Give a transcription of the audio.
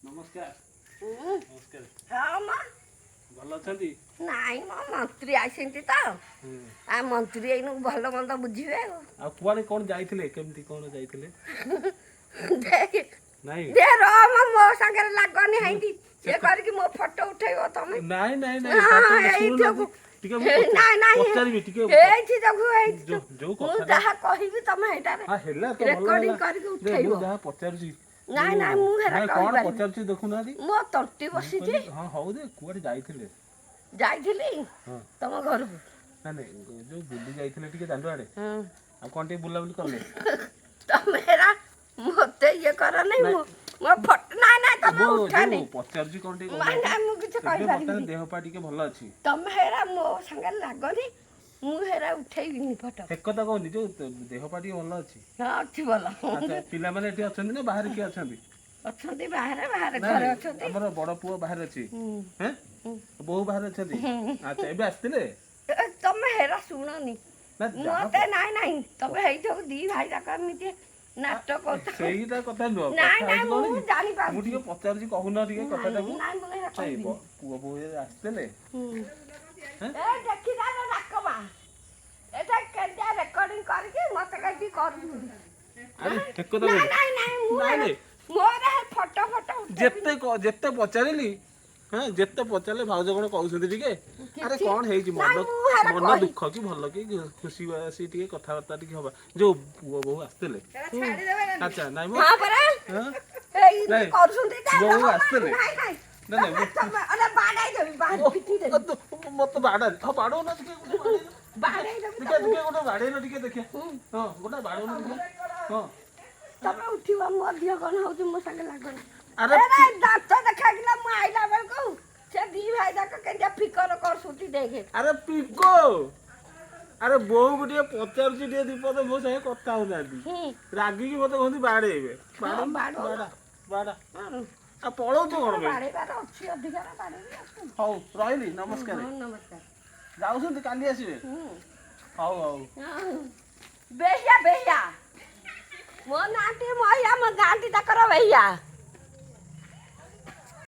ନମସ୍କାର। ହୁଁ। ନମସ୍କାର। ହଁ ମ। ଭଲ ଅଛନ୍ତି? ନାଇଁ ମ, ମନ୍ତ୍ରୀ ଆସିଛନ୍ତି ତ। ଆ ମନ୍ତ୍ରୀ ଏଇନୁ ଭଲ ମନ୍ଦ ବୁଝିବେ ଆଉ। ଆଉ କୁଆଡେ କଣ ଯାଇଥିଲେ, କେମିତି କଣ ଯାଇଥିଲେ? ଦେ। ନାଇଁ। ଦେ ରହ ମ, ମୋ ସାଙ୍ଗରେ ଲାଗନି ହେଇଠି ଇଏ କରିକି ମୋ ଫଟୋ ଉଠେଇବ ତମେ। ନାଇଁ ନାଇଁ ନାଇଁ। ହଁ, ଫଟୋ ଏଇଠି ଶୁଣୁନାହାନ୍ତି, ଟିକେ ମୁଁ ନାଇଁ ନାଇଁ। ପଚାରିବି ଟିକେ। ଏଇଠି ଯୋଗୁ ଏଇଠି ଯୋଉ ମୁଁ କଥାଟା ଯାହା କହିବି ତମେ ହେଇଟାରେ ହଁ, ହେଲା ତ, ଭଲ ରେକର୍ଡିଂ ହେଲା। କରିକି ଯେ ମୁଁ ଉଠେଇବ। ଯାହା ପଚାରୁଛି ନାଇଁ ନାଇଁ, ମୁଁ ହେରା ନାଇଁ, କଣ କହିପାରିବିନି। ପଚାରୁଛି ଦେଖୁନାହାନ୍ତି। ମୋ ତଣ୍ଟି ବସିଛି। ହଁ, ହଉ ଯେ କୁଆଡେ ଯାଇଥିଲେ? ଯାଇଥିଲି ହଁ। ତମ ଘରକୁ। ନାଇଁ ନାଇଁ, ଯୋଉ ବୁଲି ଯାଇଥିଲେ ଟିକେ ଦାଣ୍ଡ ଆଡେ। ହଁ। ଆଉ କଣ ଟିକେ ବୁଲାବୁଲି କଲେ? ତମେ ହେରା ମତେ ଇଏ କରନି, ମୁଁ ମୋ ଫଟୋ, ନାଇଁ ନାଇଁ, ତମେ ମୁଁ ଉଠାନି। ଯୋଉ ପଚାରୁଛି କଣ ଟିକେ ନାଇଁ କହୁନାହାନ୍ତି। ନାଇଁ, ମୁଁ କିଛି ଏବେ ବର୍ତ୍ତମାନ କହିପାରିବିନି। ଦେହ ପା ଟିକେ ଭଲ ଅଛି? ତମେ ହେରା ମୋ ସାଙ୍ଗରେ ଲାଗନି, ମୁଁ ହେରା ଉଠେଇବିନି ଫଟୋ। ସେ କଥା କହୁନି, ଯୋଉ ଦେହ ପା ଟିକେ ଭଲ ଅଛି? ହଁ, ଅଛି ଭଲ। ଆଚ୍ଛା, ପିଲାମାନେ ଏଠି ଅଛନ୍ତି ନା ବାହାରେ କିଏ ଅଛନ୍ତି? ଅଛନ୍ତି ବାହାରେ, ବାହାରେ ନାଇଁ, ଘରେ ନାଇଁ, ଅଛନ୍ତି। ଆମର ବଡ ପୁଅ ବାହାରେ ଅଛି। ହୁଁ। ହେଁ, ବୋହୂ ବାହାରେ ଅଛନ୍ତି। ଆଚ୍ଛା, ଏବେ ଆସିଥିଲେ? ଏ, ତମେ ହେରା ଶୁଣନି। ନା, ଯାହା ମତେ ନାଇଁ ନାଇଁ, ତମେ ହେଇଥିବ ଦି ଭାଇ ଯାକ ଏମିତି ନାଟକ କରୁଛ। ସେଇଟା କଥା ନୁହଁ। ନାଇଁ କଥା ନାଇଁ, ହଉଛି କଣ ମୁଁ କି, ଜାଣିପାରୁଛି। ମୁଁ ଟିକେ ପଚାରୁଛି, କହୁନ ଟିକେ କଥାଟାକୁ। ନାଇଁ, ମୁଁ ହେରା ନାଇଁ, କହିବିନି। ପୁଅ ବୋହୂ ଏବେ ଆସିଥିଲେ? ହୁଁ। ହେଁ? ଏ ଦେଖି ଡାକମା, ଏଟା କେମିତିଆ ରେକର୍ଡିଂ କରିକି ମତେ କାହିଁକି କରୁଛନ୍ତି? ଆରେ ସେ କଥା ନାଇଁ କହୁନି। ନାଇଁ ନାଇଁ, ମୁଁ ନାଇଁ, ନାଇଁ। ମୋର ହେ ଫଟୋ ଫଟୋ ଉଠେଇବିନି। ଯେତେ ପଚାରିଲି, ହଁ, ଯେତେ ପଚାରିଲେ ଭାଉଜ କଣ କହୁଛନ୍ତି ଟିକେ। ଆରେ କିଛି- କଣ ହେଇଛି ମନ ନାଇଁ, ମୁଁ ହେରା ମନ ଦୁଃଖ କି ଭଲ କି ଖୁସି ବାସି ଟିକେ କଥାବାର୍ତ୍ତା ଟିକେ ହବା। ଯୋଉ ପୁଅ ବୋହୂ ଆସିଥିଲେ? ଆଚ୍ଛା, ନାଇଁ ମ। ହଁ ପରା। ହଁ? ଏଇ ନାଇଁ, କରୁଛନ୍ତି ତ, ବୋହୂ ରହ ମ, ଆସିଥିଲେ? ନାଇଁ ନାଇଁ। ନାଇଁ, ନାଇଁ, ତମେ ତମେ ଅରେ ବାଡେଇ ଦେବି, ବାଡେଇ ପିଟି ଦେବି। ମତେ ବାଡା, ହଁ, ବାଡଉନ ଟିକେ, ଗୋଟେ ବାଡେଇଲ। ବାଡେଇ ଦେବି। ଟିକେ ଟିକେ ଗୋଟେ ବାଡେଇଲ ଟିକେ ଦେଖିଆ। ହଁ, ଗୋଟେ ବାଡଉନ ଟିକେ, ହଁ। ତମେ ଉଠିବ, ମୋ ଦିହ କଣ ହଉଛି, ମୋ ସାଙ୍ଗେ ଲାଗନି। ଆରେ ଏ ଦାନ୍ତ ଦେଖାଗଲା। ମୁଁ ଆଇଲା ବେଳକୁ ସେ ଦି ଭାଇ ଯାକ କେମିତିଆ ଫିକର କରୁଛନ୍ତି ଦେଖେ। ଆରେ ପିକୋ, ଆରେ ବୋଉକୁ ଟିକେ ପଚାରୁଛି ଟିକେ ଦିପଦ, ମୋ ସାଙ୍ଗେ କଥା ହଉନାହାନ୍ତି। ହୁଁ। ରାଗିକି ମତେ କହନ୍ତି ବାଡେଇବେ। ହଁ, ବାଡଉ। ବାଡା ବାଡା। ହଁ। ଆଉ ପଳଉଛୁ କଣ ପାଇଁ? ବାଡେଇବାର ଅଛି ଅଧିକାର, ବାଡେଇବି ଆଉ କଣ। ହଉ, ରହିଲି, ନମସ୍କାର। ହଁ, ନମସ୍କାର। ଯାଉଛନ୍ତି, କାଲି ଆସିବେ? ହୁଁ। ହଉ ହଉ। ହଁ। ବେହିଆ ବେହିଆ, ମୋ ନାଁଟି ମହିଆ, ମୋ ଗାଁଟି ତାଙ୍କର ବେହିଆ।